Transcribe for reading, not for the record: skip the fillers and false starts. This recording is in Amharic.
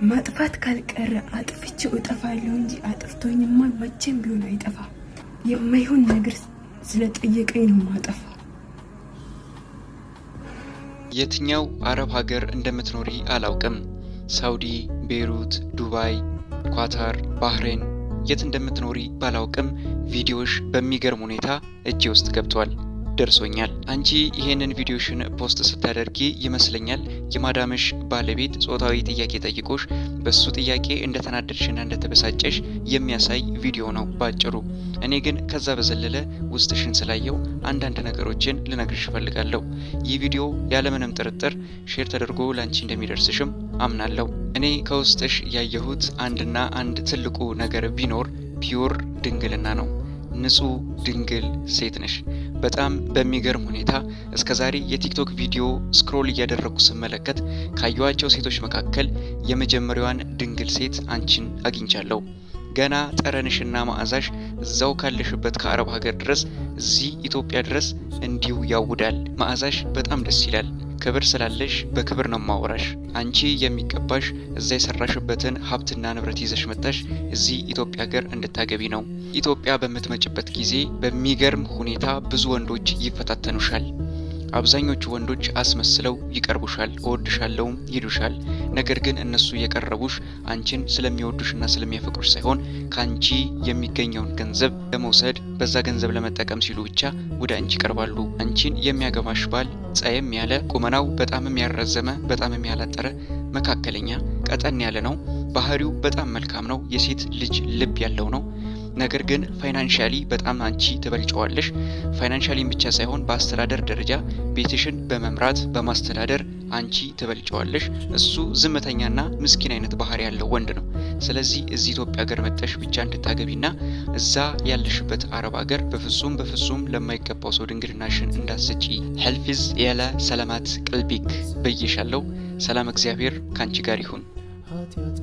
ማጥፋት ካልቀረ አጥፍቼው እጠፋለሁ እንጂ አጥፍቶኝማ መቼም ቢሆን አይጠፋም። የማይሆን ነገር ስለጠየቀኝ ነው ማጠፋው። የትኛው አረብ ሀገር እንደምትኖሪ አላውቅም። ሳውዲ፣ ቤይሩት፣ ዱባይ፣ ኳታር፣ ባህሬን የት እንደምትኖሪ ባላውቅም ቪዲዮሽ በሚገርም ሁኔታ እጄ ውስጥ ገብቷል፣ ደርሶኛል። አንቺ ይሄንን ቪዲዮሽን post ስታደርጊ ይመስለኛል የማዳምሽ ባለቤት ጾታዊ ጥያቄ ጠይቆሽ በሱ ጥያቄ እንደተናደድሽና እንደተበሳጨሽ የሚያሳይ ቪዲዮ ነው ባጭሩ። እኔ ግን ከዛ በዘለለ ውስጥሽን ስላየው አንዳንድ ነገሮችን ልነግርሽ እፈልጋለሁ። ይህ ቪዲዮ ያለምንም ጥርጥር share ተደርጎ ላንቺ እንደሚደርስሽም አምናለሁ። እኔ ከውስጥሽ ያየሁት አንድና አንድ ትልቁ ነገር ቢኖር pure ድንግልና ነው። ንጹህ ድንግል ሴት ነሽ። በጣም በሚገርም ሁኔታ እስከዛሬ የቲክቶክ ቪዲዮ scroll እያደረግኩ ስመለከት ካየኋቸው ሴቶች መካከል የመጀመሪያዋን ድንግል ሴት አንቺን አግኝቻለሁ። ገና ጠረንሽና ማዕዛሽ እዛው ካለሽበት ከአረብ ሀገር ድረስ እዚህ ኢትዮጵያ ድረስ እንዲሁ ያውዳል። ማዕዛሽ በጣም ደስ ይላል። ክብር ስላለሽ በክብር ነው ማወራሽ። አንቺ የሚገባሽ እዛ የሰራሽበትን ሀብትና ንብረት ይዘሽ መጥተሽ እዚህ ኢትዮጵያ ሀገር እንድታገቢ ነው። ኢትዮጵያ በምትመጭበት ጊዜ በሚገርም ሁኔታ ብዙ ወንዶች ይፈታተኑሻል። አብዛኞቹ ወንዶች አስመስለው ይቀርቡሻል፣ እወድሻለሁም ይሉሻል። ነገር ግን እነሱ የቀረቡሽ አንቺን ስለሚወዱሽና ስለሚያፈቅሩሽ ሳይሆን ከአንቺ የሚገኘውን ገንዘብ ለመውሰድ፣ በዛ ገንዘብ ለመጠቀም ሲሉ ብቻ ወደ አንቺ ይቀርባሉ። አንቺን የሚያገባሽ ባል ጸየም ያለ፣ ቁመናው በጣምም ያልረዘመ በጣምም ያላጠረ፣ መካከለኛ ቀጠን ያለ ነው። ባህሪው በጣም መልካም ነው። የሴት ልጅ ልብ ያለው ነው። ነገር ግን financially በጣም አንቺ ትበልጨዋለሽ። Financially ም ብቻ ሳይሆን በአስተዳደር ደረጃ ቤትሽን በመምራት በማስተዳደር አንቺ ትበልጨዋለሽ። እሱ ዝምተኛና ምስኪን አይነት ባህሪ ያለው ወንድ ነው። ስለዚህ እዚህ ኢትዮጵያ ሀገር መጥተሽ ብቻ እንድታገቢና እዛ ያለሽበት አረብ ሀገር በፍጹም በፍጹም ለማይገባው ሰው ድንግልናሽን እንዳትሰጪ። ሕልፊዝ ያለ ሰላማት ቀልቢክ በይሻለው። ሰላም እግዚአብሔር ካንቺ ጋር ይሁን። ኃጢአት